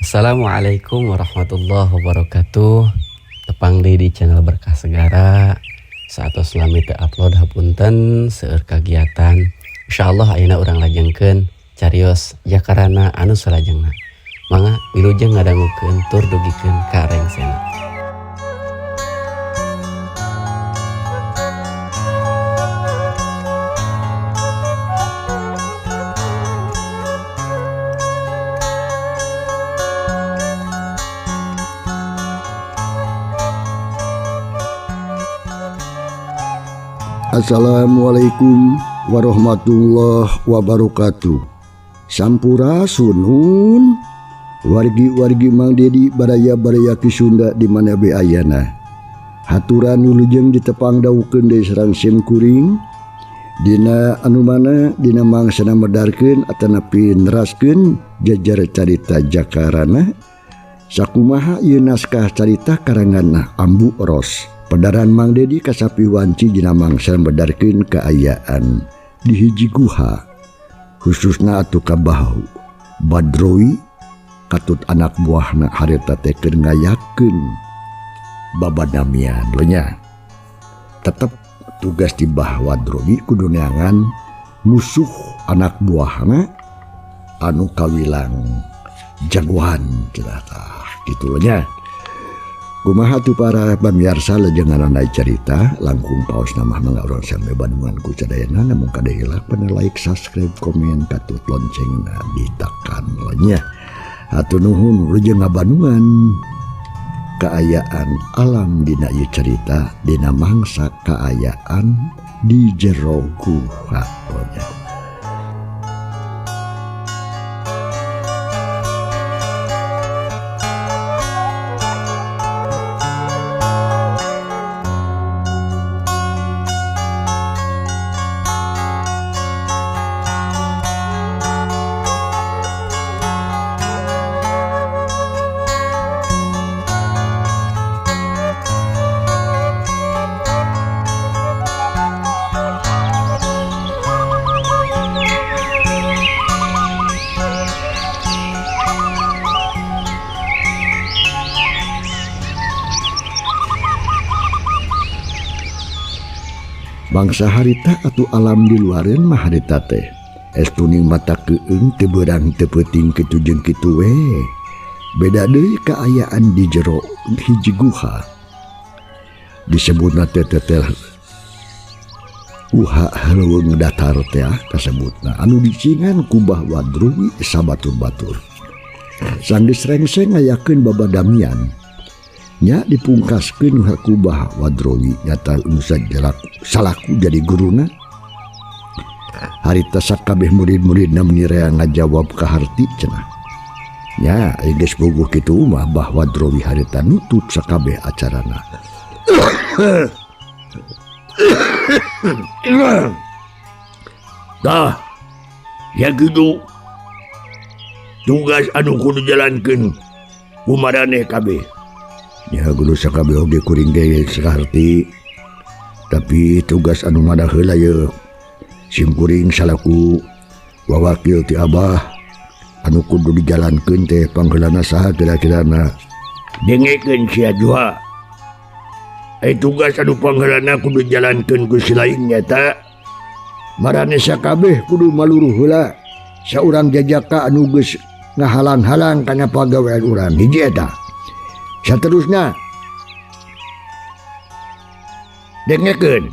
Assalamualaikum warahmatullahi wabarakatuh. Tepang deui di channel Berkah Segara. Saatos lami teu upload, hapunten, seueur kagiatan. Insyaallah ayeuna urang lajengkeun carios Jakarana anu salajengna. Mangga wilujeng ngadangukeun tur dugikeun ka rengsena. Assalamualaikum warahmatullahi wabarakatuh. Sampurasunun wargi-wargi Mang Dedi, baraya-baraya Ki Sunda di mana be ayana. Haturan wilujeng ditepang dawuhkeun deui sareng sim kuring dina anu mana dina mangsana medarkeun atanapi neraskeun jajar carita Jakarana. Sakumaha ieu naskah carita karangan Ambu Ros. Pedaran Mang Dedi kasapi wanci dina mangsa medarkeun kaayaan di hiji guha, khususna atuh ka Bahu Badrowi katut anak buahna harita teh keur ngayakeun babadamian nya. Tetep tugas di Bah Wadrowi kudu neangan musuh anak buahna anu kawilang jagoan cenah tah kitu nya. Kumaha tuh para pamiarsa, lejengan carita langkung paos nama mangga urang sami bandungan ku sadayana, namun kade hilap pada like, subscribe, komen, katut loncengna ditekan nya. Hatur nuhun, wilujeng ngabandungan kaayaan alam dina ieu carita dina mangsa kaayaan di jero guha nya. Bangsa harita atau alam di luareun mah harita teh es tuning mata keung teu beurang teu peuting kitu jeung kitu we. Beda deui kaayaan di jero hiji guha, disebutna teh tetel guha leuweung datar teh kasebutna anu dicingan ku Bah Wadrowi sabatur-batur. Sanggeus rengseng ngayakeun babadamian nya dipungkaskeun ku Bah Wadrowi nyata nusa salaku jadi guruna. Harita sakabeh murid-muridna meuni rea ngajawab kaharti cenah. Nya geus bogoh kitu mah Bah Wadrowi harita nutup sakabeh acarana. Tah ya kitu tugas anu kudu jalankeun ku maraneh kabeh. Ya guru sakabeh oge kuring ge saharti, tapi tugas anu mana heula ye sim kuring salaku wawakil ti abah anu kudu dijalankeun teh pangheulana saha kira-kirana? Dengekeun sia Juha, ai tugas anu pangheulana kudu dijalankeun ku si lain nyata maraneh sakabeh kudu maluruh heula saurang jajaka anu geus ngahalang-halang kana pagawean urang hiji eta. Saterusna dengekeun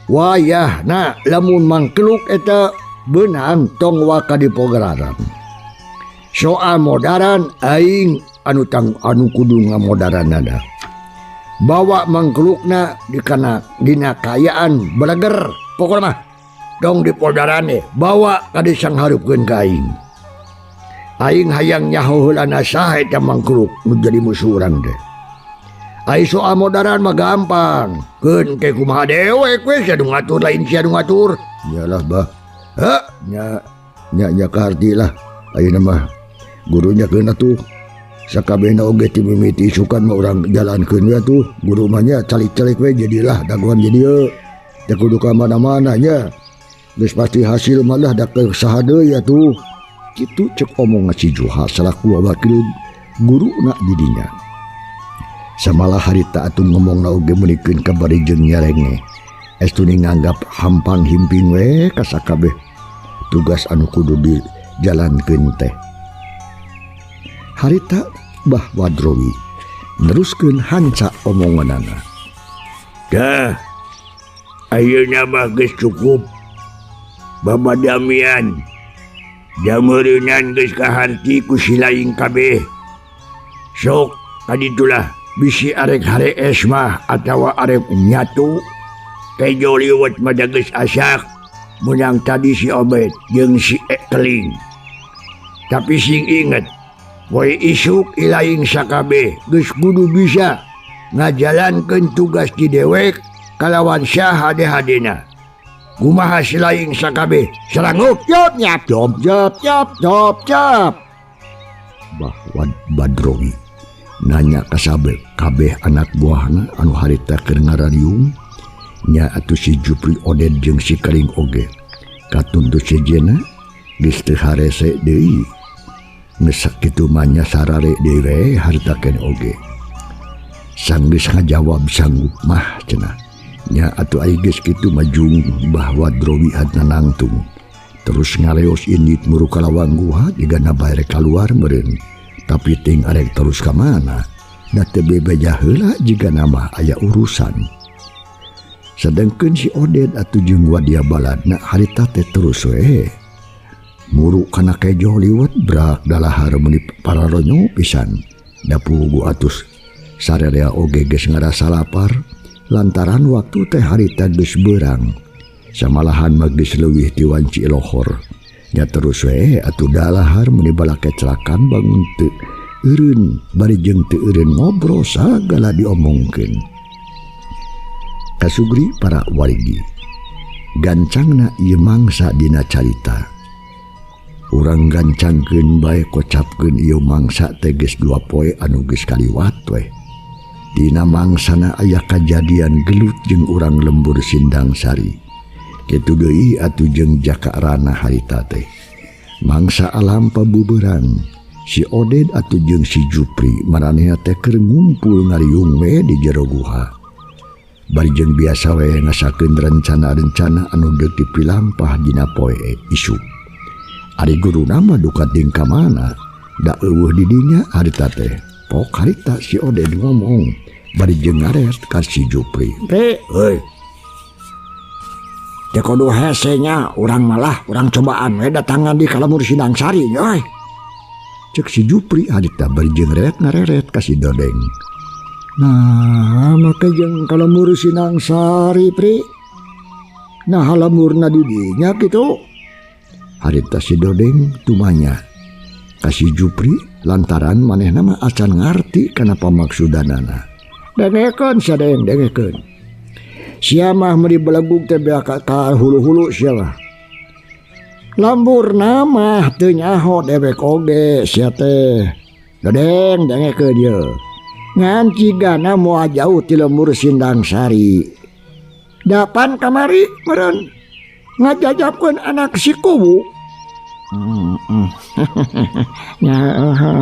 wayahna lamun mangkeluk eta beunang tong waka dipogeraran. Soal modaran aing anu tang anu kudu ngamodaranana. Bawa mangkelukna dikana dina kaayaan beleger pokona mah dong dipodarane bawa ka disanghareupeun ka aing. Aing hayang nyaho heulana saha eta mangkeluk nu jadi musuh urang teh. Ai soal modaran mah gampang. Keun ke kumaha dewek we sia nu ngatur lain sia nu ngatur. Nyalah bah. Ha nya nya nya kaharti lah. Ayeuna mah gurunya keun atuh. Sakabehna oge ti mimiti isukan mah urang jalankeun we atuh. Guru mah nya calik-calik we jadilah dagoan jadi ieu. Teu kudu ka mana-mana nya. Geus pasti hasil mah lah da saha deui atuh. Kitu cek omong si Juha salaku wakil guruna di dinya. Samalah harita atuh ngomongna oge meunikeun ka bari jeung nyerenge. Estu nganggap hampang himping we ka sakabeh tugas anu kudu dijalankeun teh. Harita Bah Wadrowi neruskeun hanca omonganana. Dah, ayeuna mah geus cukup. Babadamian jameureunan geus kaharti ku si laing kabeh. Sok kaditulah bisi arek harees mah atawa arek nyatu. Kejo liwet mah geus asak meunang tadi si Obet jeung si Keling. Tapi sing inget, poe isuk ilaing sakabeh geus kudu bisa ngajalankeun tugas di dewek kalawan sahade-hadena. Kumaha silaing sakabeh saranggup jop nyap jop jop jop jop jop. Bahwa Badrowi nanya ka sabe kabeh anak buahna anu harita keur ngarariung nya atuh si Jupri Oded jeung si Keling oge katuntut sejena geus teu harese deui. Geus sakitu mah nya sarare deui we harita keneh oge. Sanggeus ngajawab sanggup mah cenah. Nya atuh ai geus kitu mah jung Bah Wadrowi hadna nangtung. Terus ngaleos indit muru ka lawang guha jigana bae rek kaluar meureun. Tapi ting arek terus ka mana? Da teu bebeja heula jigana mah aya urusan. Sedengkeun si Oded atuh jeung Wadia Baladna harita teh terus we. Muru kana kejo liwet brak dalahar meuni pararonyo pisan. Da puguh atus sararea oge geus ngarasa lapar lantaran waktu teh harita geus beurang. Samalahan mah geus leuwih ti wanci lohor. Nya terus we atuh dalahar meuni balakeclakan bangun teu eureun bari jeung teu eureun ngobrol sagala diomongkeun. Kasugri para warigi gancangna ieu mangsa dina carita. Urang gancangkeun bae kocapkeun ieu mangsa teh geus 2 poe anu geus kaliwat we. Dina mangsana aya kajadian gelut jeung urang lembur Sindang Sari. Kitu deui atuh jeung Jaka Rana harita teh. Mangsa alam pabubeurang si Oded atuh jeung si Jupri maranehna teh keur ngumpul ngariung we di jero guha. Bari jeung biasa we ngasakeun rencana-rencana anu deuk dipilampah dina poe isuk. Ari guruna mah duka ting ka mana? Da eueuh di dinya harita teh. Pok harita si Oded ngomong bari jeung ngaret ka si Jupri. Pri, heuy. Teh kudu hese nya urang malah urang cobaan we datangan di ka lembur Sindang Sari nya euy. Ceuk si Jupri harita bari jeung reret ngareret ka si Dodeng. Nah, make jeung ka lembur Sindang Sari, Pri. Nah, lemburna di dinya kitu. Harita si Dodeng tumanya ka si Jupri lantaran manehna mah acan ngarti kana pamaksudanana. Dengekeun sia Deng, dengekeun. Sia mah meuni belegug teh beak ka hulu-hulu sia lah. Lemburna mah teu nyaho dewek oge sia teh. Dodeng dengekeun ieu. Ngan cigana moal jauh ti lembur Sindang Sari. Dapan kamari meureun ngajajapkeun anak si Kuwu. Ya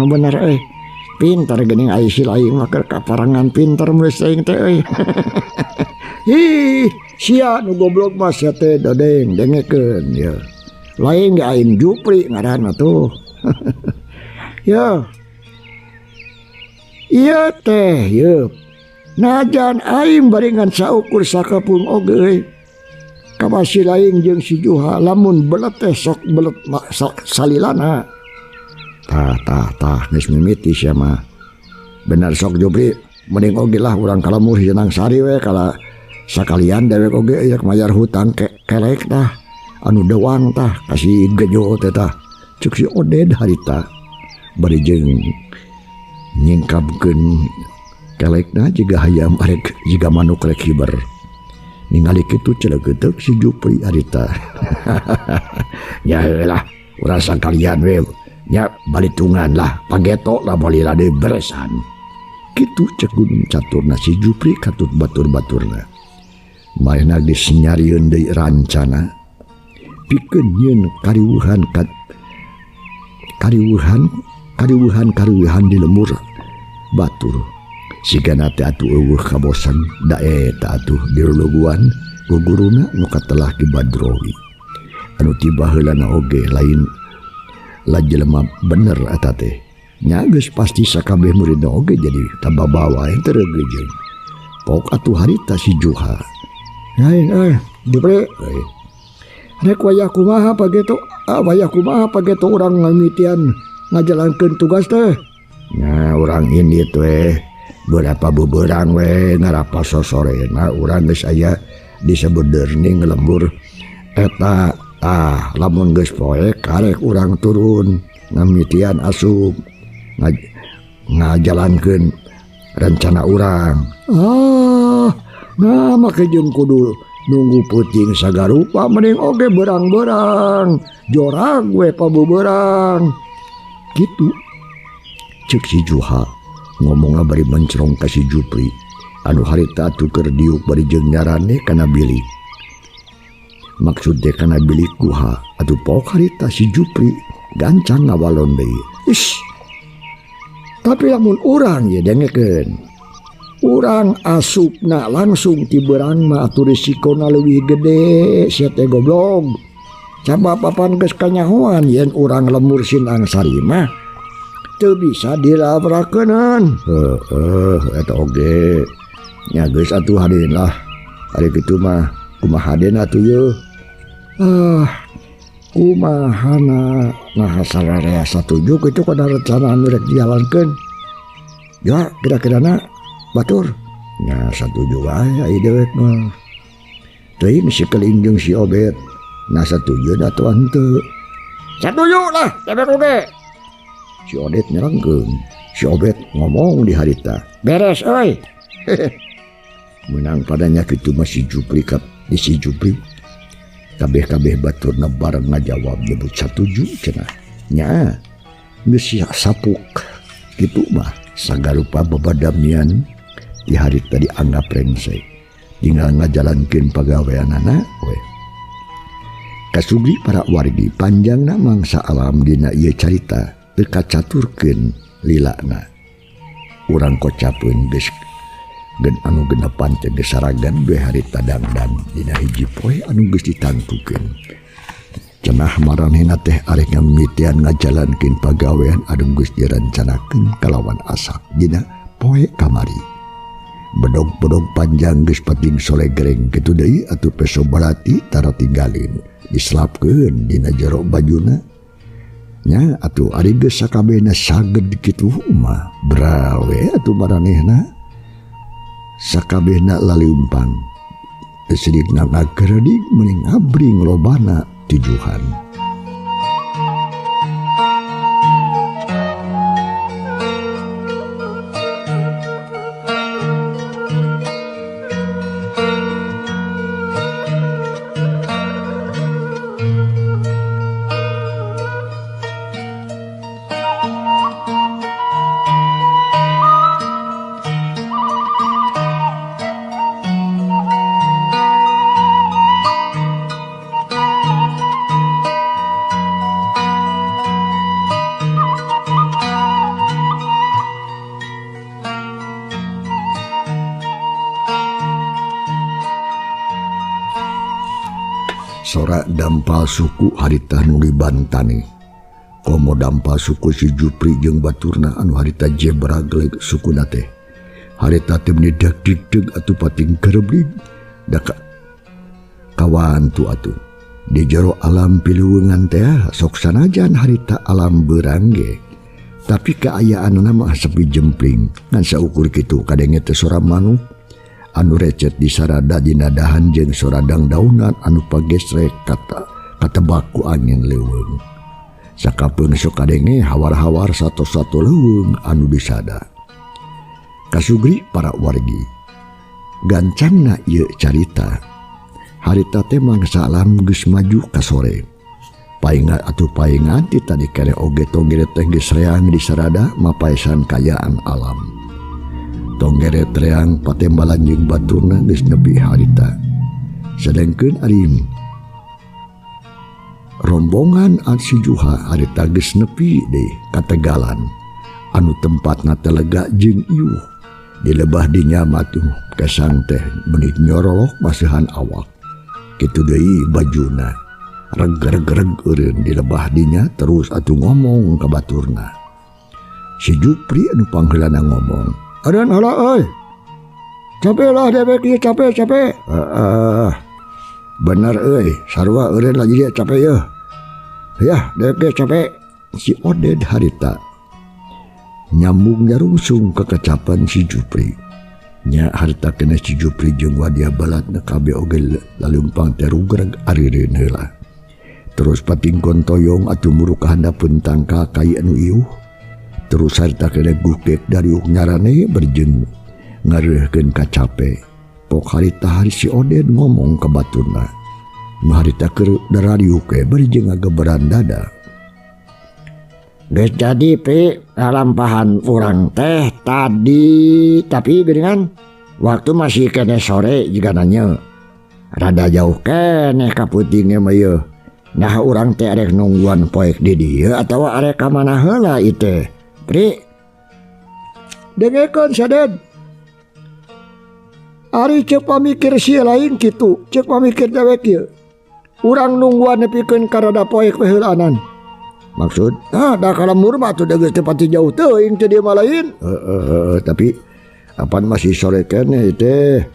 bener euy. Pinter geuning ai si laing mah keur kaparangan pinter mun aing teh euy. Hi, sia nu goblok mah sia teh Dodeng dengekeun ye. Lain ge aing Jupri ngaranna tuh. Ya. Ieu teh yeup. Najan aing bari ngan saukur sakapeung oge euy. Kamasi laing jeung si Juha lamun belet teh sok belet salilana. Tah tah tah geus mimiti sia mah. Bener sok Jupri, mending oge lah urang ka lembur Sindang Sari we kala sakalian dewek oge ieu mayar hutang kelek tah. Anu dewang tah kasih gejo teh tah. Ceuk si Oded harita bari jeung nyingkapkeun kelekna jiga hayam arek jiga manuk rek hiber. Ningali kitu celegeuteup si Jupri harita. Ya lah, urang sakalian we nya balitungan lah, pageto lah balila deui beresan. Kitu cek gunung caturna si Jupri katut batur-baturna. Manehna geus nyarieun deui rancana pikeun nyieun kariweuhan ka kariweuhan kariweuhan di lembur batur sigana teh atuh eueuh kabosan da eta atuh diruluguan ku guruna nu katelah Ki Badrowi anu ti baheulana oge lain la jelema bener eta teh nya geus pasti sakabeh muridna oge jadi tambah bawa teu reugeujeun pok atuh harita si Juha lain euy Jupri euy rek wayah kumaha pageto wayah kumaha pageto urang ngamitian ngajalankeun tugas teh nah urang ini teh berapa beberang we ngarapa sosorena urang geus aya disebeudeurning lembur eta tah lamun geus poe karek urang turun ngamitian asup ngajalankeun rencana urang nah make jeung kudu nunggu peuting sagarupa mending oge berang-berang jorag we pabeberang kitu ceuk si Juha ngomongna bari mencrong ka si Jupri anu harita atuh keur diuk bari jeung nyarane kana bilik maksud teh kana bilik guha atuh pok harita si Jupri gancang ngawalon deui ish tapi lamun urang ye dengekeun urang asupna langsung ti beurang mah atuh risikona leuwih gede sia teh goblok sabab papan geus kanyahoan yen urang lembur Sindangsari mah teu bisa dilabrakeunun heueuh eta oge nya geus atuh hadeun lah ari kitu mah kumaha den atuh yeuh kumahana nah sararea satuju kitu kana rencana anu rek dijalankeun ya kira-kirana batur nya satuju wae ai dewek mah teuing si Keling jeung si Obet nah satuju atuh henteu satuju lah dewek oge si Odet nyerangkeun si Obet ngomong di harita beres euy menang padanya kitu mah si Jupri kap di si Jupri kabeh-kabeh baturna bareng ngajawab nyebut satuju cenah nya geus sapuk kitu mah sagarupa babadamian di harita dianggap rengse tinggal ngajalankeun pagaweanana we kasugri para wargi panjangna mangsa alam dina ieu carita teu kacaturkeun lilana urang kocapeun geus gen anu genepan teh geus saragan we harita dangdan dina hiji poe anu geus ditangtukeun cenah maranehna teh arek ngamitian ngajalankeun pagawean anu geus direncanakeun kalawan asak dina poe kamari bedog-bedog panjang geus pating solegreng kitu deui atuh peso balati tara tinggalin diselapkeun dina jero bajuna nya atuh ari geus sakabehna saged kitu mah brawe atuh maranehna sakabehna laliumpang teu sidik ngageredig meuning ngabring lobana tujuhan. Sora dampal suku harita nu dibantani komo dampal suku si Jupri jeung baturna anu harita jebra geleg sukuna teh harita teh meuni deg-deg atuh pating kereblig da kawantu atuh di jero alam piluweungan teh sok sanajan harita alam beurang ge tapi kaayaanna mah sepi jempling ngan saukur kitu kadenge teh sora manuk anu recet di sarada dina dahan jeung soradang daunan anu pagesrek kata katebak ku angin leuweung sakapeung sok kadenge hawar-hawar satu-satu leuweung anu disada kasugri para wargi gancangna ieu carita harita teh mangsa alam geus maju ka sore paingan atuh paingan ti tadi kere oge tonggere teh geus reang di sarada mapaesan kayaan alam tonggere treang patembalan jeung baturna geus nepi harita sedengkeun ari Rombongan si Juha harita geus nepi deui ka Tegalan anu tempatna telega jeung iuh. Di lebah dinya mah tuh kesang teh meuni nyorolok masihan awak. Kitu deui bajuna reg-reg-reg eureun di lebah dinya terus atuh ngomong ka baturna. Si Jupri anu pangheulana ngomong, "Eureun heula euy. Capek lah dewek ieu capek capek." Heeh. Bener euy, sarua eureun lagi dia capek yeuh. Yah, dewek ge capek. Si Oded harita nyambung nyarungsung kekecapan si Jupri. Nya harita kena si Jupri jeung wadia balatna kabeh oge lalumpang teh rugreg arireun heula. Terus patingkon toyong atuh muruk ka handapeun tangkal kai anu iuh. Terus harita kena gukek dariuk nyarane berjeng ngareuhkeun kacape. Pok harita hari si Oded ngomong ka baturna. Nu harita keur darariuk we bari jeung ngageberan dada. Geus jadi Pri, lalampahan urang teh tadi tapi geuningan waktu masih keneh sore jiga nanya. Rada jauh keneh ka peutingna mah ieu. Nah urang teh arek nungguan poek di dieu atawa arek ka mana heula ieu teh. Pri, dengekeun Saded. Ari ceuk pamikir si lain kitu, ceuk pamikir dewek ieu. Urang nungguan nepikeun ka rada poek we heulaanan. Maksud, ah da ka lembur mah atuh geus teu pati jauh teuing teh dieu mah lain. Heeh, tapi apan masih sore keneh teh.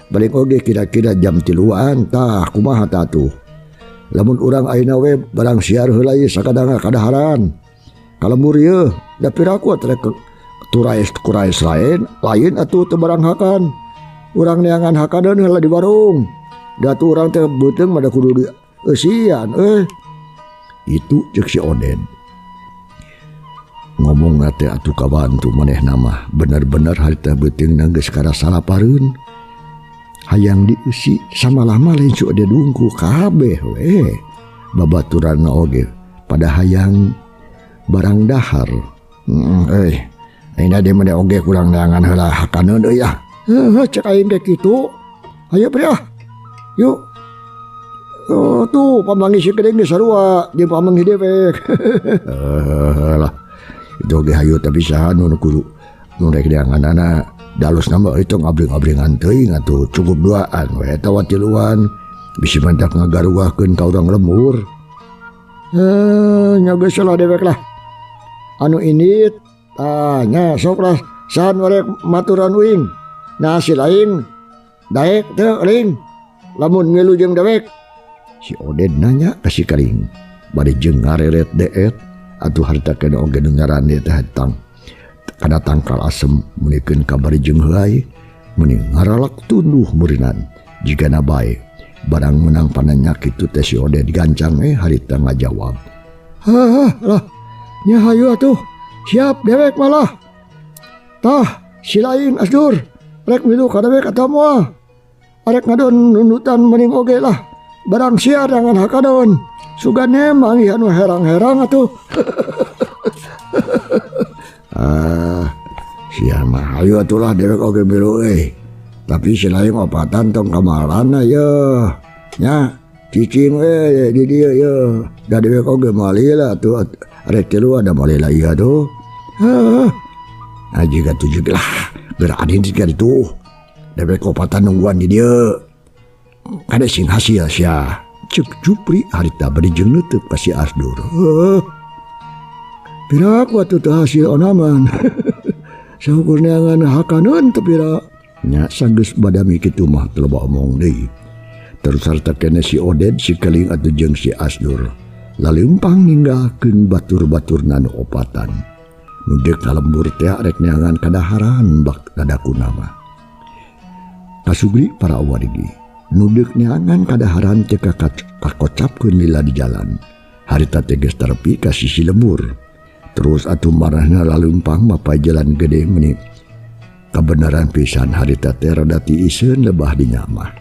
Balik oge kira-kira jam 3-an tah kumaha tah atuh. Lamun urang ayeuna we barang siar heula ieu sakadang kadaharan. Ka lembur ieu da piraku atuh rek turais kurais lain, lain atuh teu barang hakan. Urang neangan hakaneun heula di warung. Da atuh urang teh beuteung mah da kudu dieusian euy. Itu ceuk si Oded. Ngomongna teh atuh kabantu manehna mah bener-bener harita beuteungna geus karasa lapareun. Hayang dieusi samalama lain si Oded wungkul kabeh we. Babaturanna oge pada hayang barang dahar. Euy, ayeuna deui mah oge kurang neangan heula hakaneun euy ah. Heuh, cek aing ge kitu. Hayu Pri ah. Yuk. Oh, tuh pamanggih si geuning geus sarua jeung pamanggih dewek. Lah. Itu oge hayu tapi saha nu kudu nu rek neanganana. Dalusna mah itu ngabring-ngabringan teuing atuh cukup duaan we eta tiluan bisi mantak ngagaruahkeun ka urang lembur. Nya geus lah dewek lah. Anu indit tah nya sok lah saha nu rek maturan uing. Nah si lain daek teu ling lamun ngilu jeung dewek. Si Oded nanya ka si Kaling bari jeung ngareret deet atuh harita kena oge nu ngarane teh tang kana tangkal asem meunikeun ka bari jeung heuay meni ngaralak tunduh meureunan jigana bae barang menang pananya kitu teh si Oded gancang harita ngajawab. Hah lah nya hayu atuh siap dewek malah. Tah si lain asdur rek milu ka dewek atawa moal. Arek ngadon nundutan mending oge lah. Barang siar jangan hakadon. Sugane manggih anu herang-herang atuh. Ah, sia mah hayu atulah dewek oge milu euy. Tapi si lain opatan tong kamarana ye. Nya cicing we di dieu ye. Da dewek oge malila atuh arek tilu ada malila ieu atuh. Heuh. Nah jiga tujuh lah. Geura adin jiga ditu. Dewek opatan nungguan di dieu. Kada sing hasil sia. Ceuk Jupri harita bari jeung neuteuk ka si Asdur. Heuh. Piraku atuh teu hasil onaman. Saukur neangan hakaneun teu pira. Nya sanggeus badami kitu mah teu loba omong deui. Terus harta kene si Oded si Keling atuh jeung si Asdur. Laleumpang ninggalkeun batur-baturna nu opatan. Nu deuk ka lembur teh rek neangan kadaharan bak dadakuna mah. Kasugri para wargi. Nu deuk neangan kadaharan teh kakocapkeun lila di jalan. Harita teh geus terepi ka sisi lembur. Terus atuh marahna laleumpang mapay jalan gede meni. Kabenaran pisan harita teh rada tiiseun lebah di nyamah.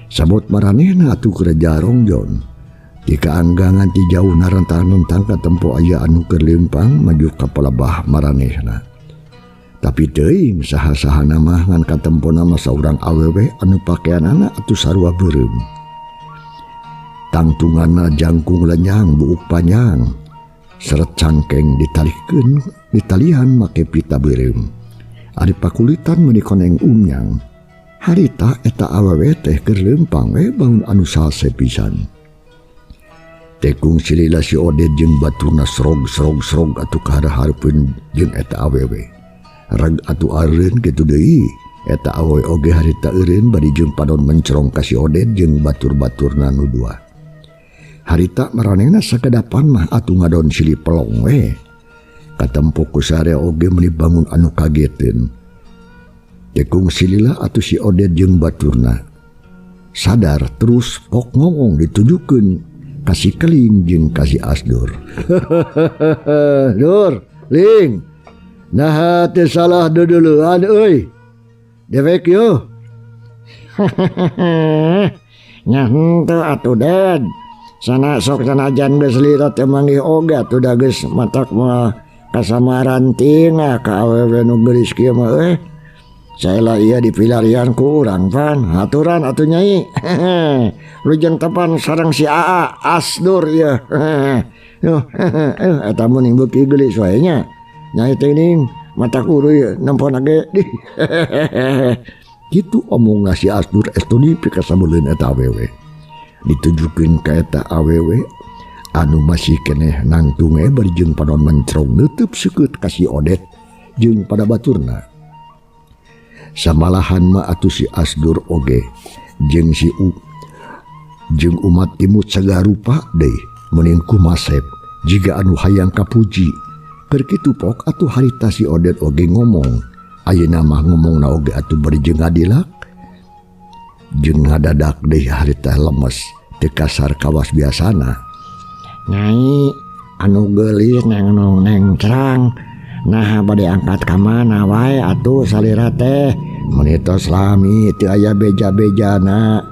Sabot maranehna atuh keur jarongjon. Ti kaanggangan ti jauh narentang-nentang ka tempo aya anu keur leumpang maju ka palebah maranehna. Tapi teuing saha-sahana mah ngan katempona mah saurang awewe anu pakeanana atuh sarua beureum. Tangtunganna jangkung lenyang buuk panjang. Seret cangkeng ditalihkeun ditalihan make pita beureum. Ari pakulitan meuni koneng umyang. Harita eta awewe teh keur leumpang we bangun anu salse pisan. Tekung silila si Oded jeung baturna srog srog srog atuh kahareupeun jeung eta awewe. Reg atuh areureun kitu deui. Eta awewe oge harita eureun bari jeung panon mencerong ka si Oded jeung batur-baturna nu dua. Harita maranehna sakedapan mah atuh ngadon silih pelong we. Katempo ku sarea oge meuni bangun anu kageteun. Tekung silila atuh si Oded jeung baturna. Sadar terus pok ngomong ditujukeun ka si Keling jeung ka si Asdur. Dur, Ling. Naha teu salah duduluan euy. Dewek yo. Nya henteu atuh Ded. Sana sok sanajan geus lila teh manggih oge atuh da geus matak mah kasamaran tingah ka awewe nu geulis kieu mah euy. Saela ieu dipilarian ku urang pan haturan atuh nyai. Lujeng tepan sareng si Aa Asdur ieu. Yuh, eta meuning beuki geulis wae nya. Nyai teh ning matak uruy nempona ge. Kitu omongna si Asdur estu pikasabeuleuh eta awewe. Ditujukeun ka eta awewe anu masih keneh nangtung we bari jeung panon mencrong neuteub seukeut ka si Oded jeung pada baturna. Samalahan mah atuh si Asdur oge jeung si U jeung umat imut sagarupa deui meuning kumasep jiga anu hayang kapuji. Keur kitu pok atuh harita si Oded oge ngomong. Ayeuna mah ngomongna oge atuh bari jeung ngadilak jeung ngadadak deui harita lemes teu kasar kawas biasana. Nyai anu geulis neng neng cerang naha bade angkat ka mana wae atuh salira teh meuni tos lami teu aya beja-bejana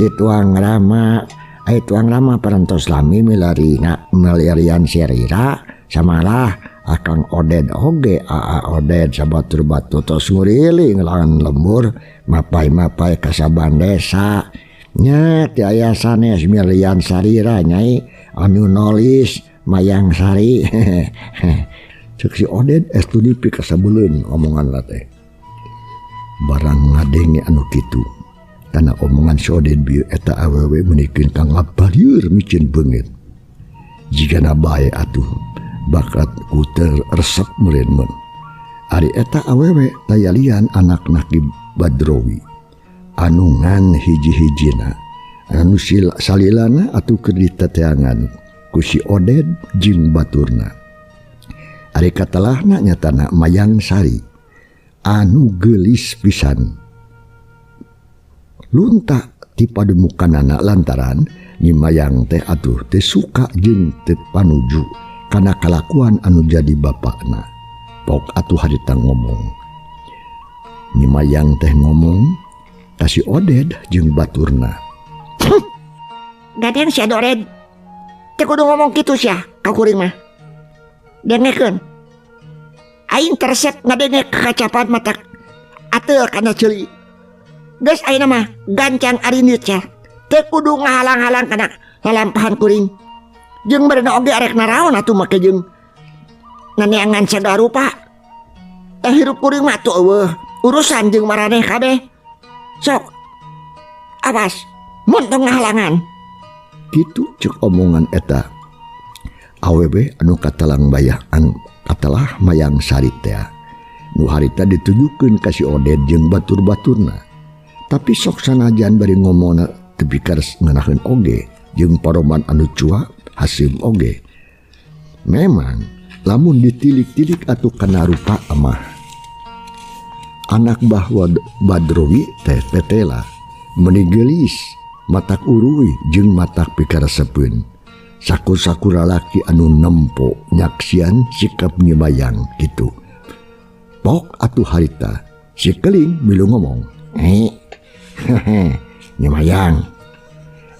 di tuang rama. Ai tuang rama parantos lami milarina milarian sirira samalah Akang Oded oge Aa Oded sabatur-batur tos nguriling lahan lembur mapai-mapai kasaban desa nya teu aya sanes milian sarira nyai anu nolis Mayang Sari. Ceuk si Oded estu dipikasabeuleun omongan teh. Barang ngadenge anu kitu kana omongan si Oded bieu eta awewe meunikeun ka ngabalieur micin beungit. Jigana bae atuh bakat ku teu resep meureun mun. Ari eta awewe tayalian anak Naki Badrowi anu ngan hiji-hijina anu salilana atuh keur diteteangan ku si Oded jeung baturna. Ari katelahna nyatana Mayang Sari anu geulis pisan. Lunta ti pademukanana lantaran Nyi Mayang teh atuh teu suka jeung teu panuju kana kalakuan anu jadi bapakna. Pok atuh harita ngomong. Nyi Mayang teh ngomong ka si Oded jeung baturna. Gadeng sia Dored. Teu kudu ngomong kitu sia ka kuring mah. Dengekeun. Aing teresep ngadenge kakacapan mata ateul kana ceuli. Geus ayeuna mah gancang arindit sia. Teu kudu ngahalang-halang kana lalampahan kuring. Jeung beurena oge arek naraon atuh make jeung naneangan sagarupa. Tah hirup kuring mah atuh eueuh urusan jeung maraneh kabeh. Sok awas mun tong ngahalangan. Kitu ceuk omongan eta awewe anu katalang bayang katelah Mayang Sari teh. Nu harita ditujukeun ka si Oded jeung batur-baturna. Tapi sok sanajan bari ngomongna teu pikares ngeunaheun oge jeung paroman anu cua haseum oge. Memang lamun ditilik-tilik atuh kana rupa mah anak bahwa Badrowi teh tetela meuni geulis matak uruy jeung matak pikaresepeun. Sakur-sakur lalaki anu nempo nyaksian sikap Nyi Mayang kitu. Pok atuh harita si Keling milu ngomong. Nyi Mayang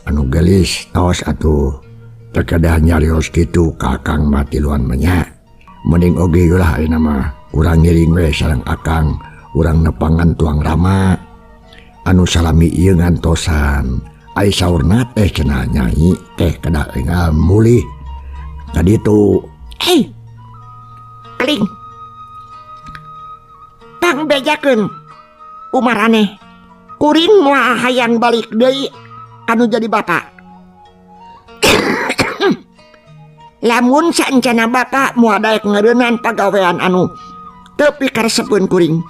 anu geulis tos atuh terkedah nyarios kitu ka Akang mah tiluan menya. Mending oge ulah ayeuna mah urang ngiring we sareng Akang urang nepangan tuang rama anu salami ieu ngantosan Ai saurna teh cenah Nyai teh kedah enggal mulih ka ditu. Hei. Keling. Pangbejakeun kumaraneh. Kuring moal hayang balik deui anu jadi bapak. Lamun saencana bapak moal daek ngeureunnan pagawean anu teu pikaresepeun kuring.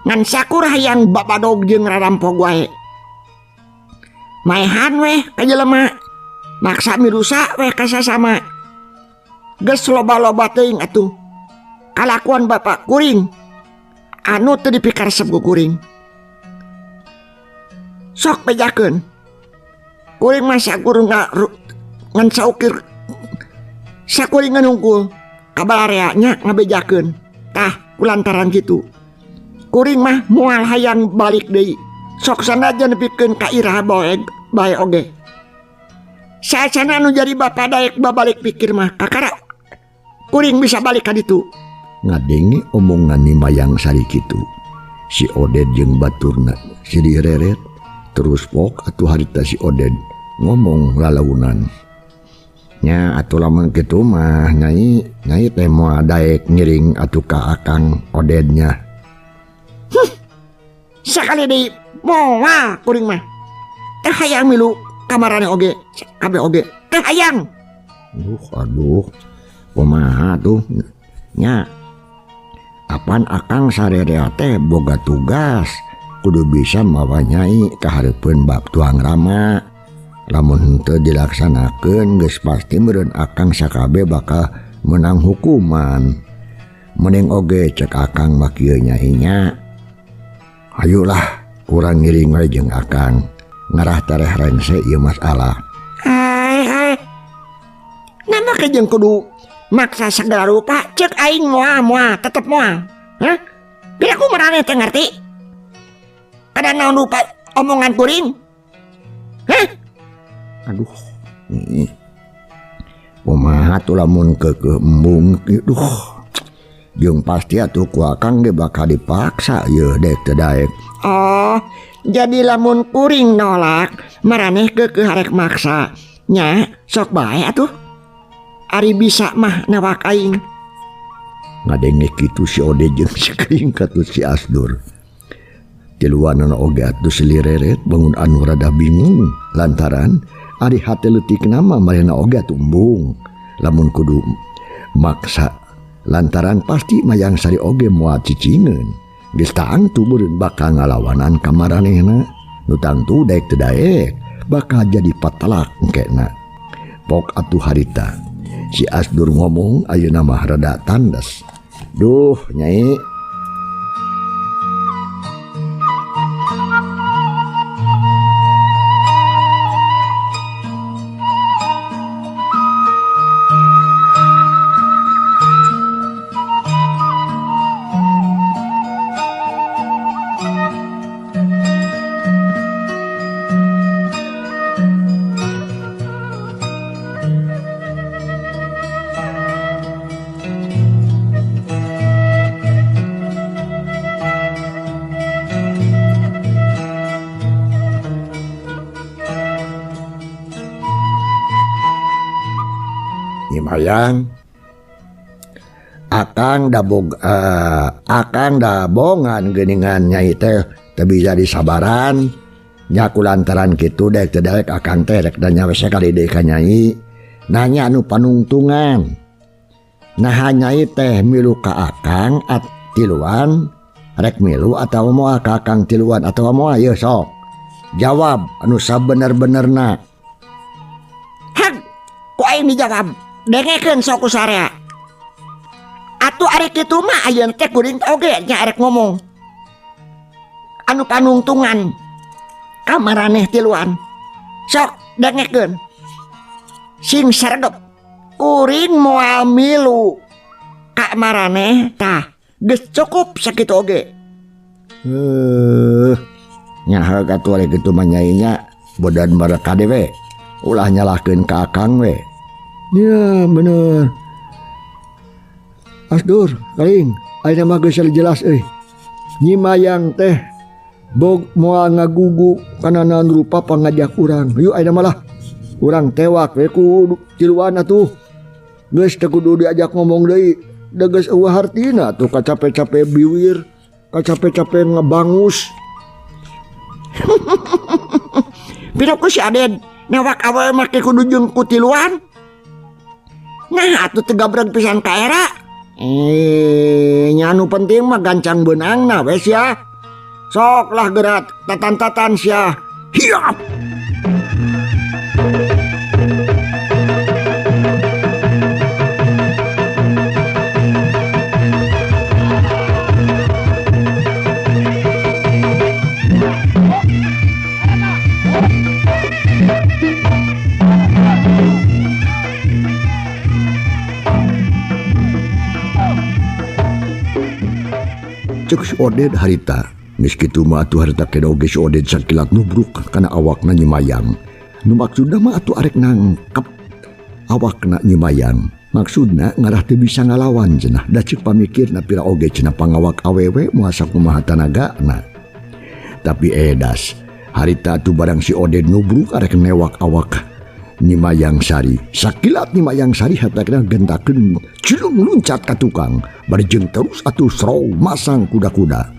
Ngan sakur hayang babadog jeung rarampog wae. Maehan weh ka jelema, maksa mirusa weh ka sasama. Geus loba-loba teuing atuh kalakuan bapak kuring anu teu dipikaresep ku kuring. Sok bejakeun. Kuring mah sakur ngan saukir sakuring nungkul kabalarea nya ngabejakeun. Tah kulantaran kitu. Kuring mah moal hayang balik deui. Sok sanajan nepikeun ka iraha bae oge. Sacana anu jadi bapa daek babalik pikir mah kakara kuring bisa balik ka ditu. Ngadenge omongan Nyi Mayang Sari kitu. Si Oded jeung baturna silih reret terus pok atuh harita si Oded ngomong lalaunan. Nya atuh lamun kitu mah Nyai, Nyai teh moal daek ngiring atuh ka Akang Odednya. Huh. Sakali deui moal kuring mah. Teh hayang milu kamarane oge, kabeh oge. Teh hayang. Duh, aduh. Kumaha tuh? Nya. Apan Akang sarerea teh boga tugas kudu bisa mawa Nyai ka hareupeun bab tuang rama. Lamun henteu dilaksanakeun geus pasti meureun Akang sakabe bakal menang hukuman. Mending oge cek Akang mah kieu Nyai nya. Hayulah urang ngiring we jeung Akang ngarah tareh rengse ieu masalah. Ai. Nama ke jeung kudu maksa segala rupa cek aing moal tetep moal. Hah? Bila ku maraneh teh ngerti? Kada naon rupa omongan kuring? Hah? Aduh. Kumaha tuh lamun keukeuh embung duh. Jeung pasti atuh ku Akang ge bakal dipaksa yeuh dek teu daek. Oh, jadi lamun kuring nolak maraneh keukeuh harek maksa. Nya sok bae atuh. Ari bisa mah nawak aing. Ngadenge kitu si Ode jeung si Kering katut si Asdur. Tiluanana oge atuh silireret bangun anu rada bingung lantaran ari hate leutik nama marena oge atuh embung. Lamun kudu maksa lantaran pasti Mayang Sari oge moal cicingeun. Geus tangtu meureun bakal ngalawanan ka maranehna. Nu tangtu daek teu daek bakal jadi patalak engkena. Pok atuh harita si Asdur ngomong ayeuna mah rada tandes. Duh Nyai. Mayang Akang dabog akang dabongan geuningan Nyai teh teu bisa disabaran nya kulantaran kitu dek teu daek akang teh rek da nyawe sakali deui ka Nyai nanya anu panungtungan naha Nyai teh milu ka akang at tiluan rek milu atawa moal ka akang tiluan atawa moal yeuh sok jawab anu sabener-benerna. Hag ku aing dijawab dengekeun sok ku sarea. Atuh arek kitu mah ayeuna teh kuring oge nya arek ngomong. Anu panungtungan ka maraneh tiluan. Sok dengekeun. Sing sregep kuring moal milu ka maraneh tah geus cukup sakitu oge. Nya heug atuh arek kitu mah Nyai nya bodan mereka dewe ulah nyalahkeun ka akang we. Ya bener. Asdur, kaling, ayeuna mah geus jelas euy. Nyi Mayang teh Bog moal ngagugu kana naon rupa pangajak urang. Yuk ayeuna malah urang tewak we ku tiluan atuh. Geus teu kudu diajak ngomong deui. Da geus eueuh hartina atuh kacape-cape biwir, kacape-cape ngebangus. Pira ku si Aden newak awewe make kudu jeung ku tiluan. Nah atuh teu gabreg pisan ka era. Nya anu penting mah gancang beunangna we sia. Sok lah gerat tatan-tatan sia. Hiap. Cek si Oded harita. Geus kitu mah atuh harita kena oge si Oded sakilat nubruk kana awakna Nyi Mayang. Nu maksudna mah atuh arek nangkep awakna Nyi Mayang. Maksudna ngarah teu bisa ngalawan cenah. Da ceuk pamikirna pira oge cenah pangawak awewe moal sakumaha tanagana. Tapi edas harita atuh barang si Oded nubruk arek newak awak Nyi Mayang Sari. Sakilat Nyi Mayang Sari hatakna gentakeun cilung luncat ka tukang. Bari jeung terus atuh srow masang kuda-kuda.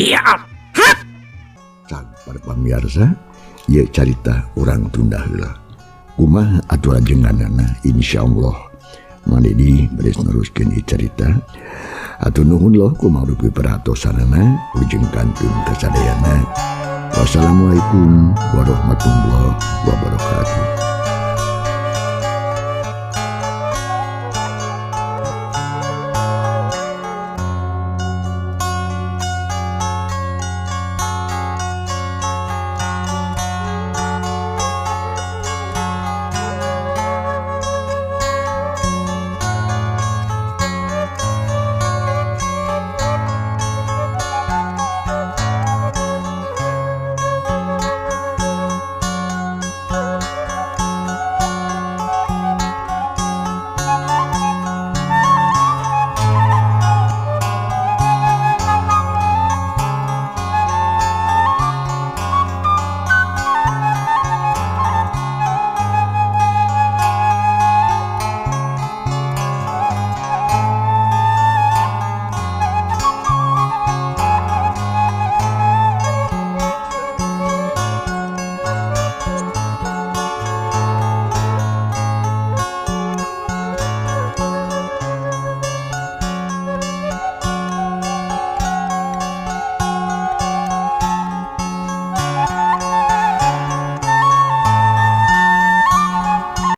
Iya, hap. Cag para pamirsa, ieu carita urang tunda heula. Kumaha atuh rajenganana insyaallah. Mang Dedi bade neruskeun ieu carita. Atuh nuhun loh kumaha rupi perhatosanana ujung kantun kasadayana. Wassalamualaikum warahmatullahi wabarakatuh.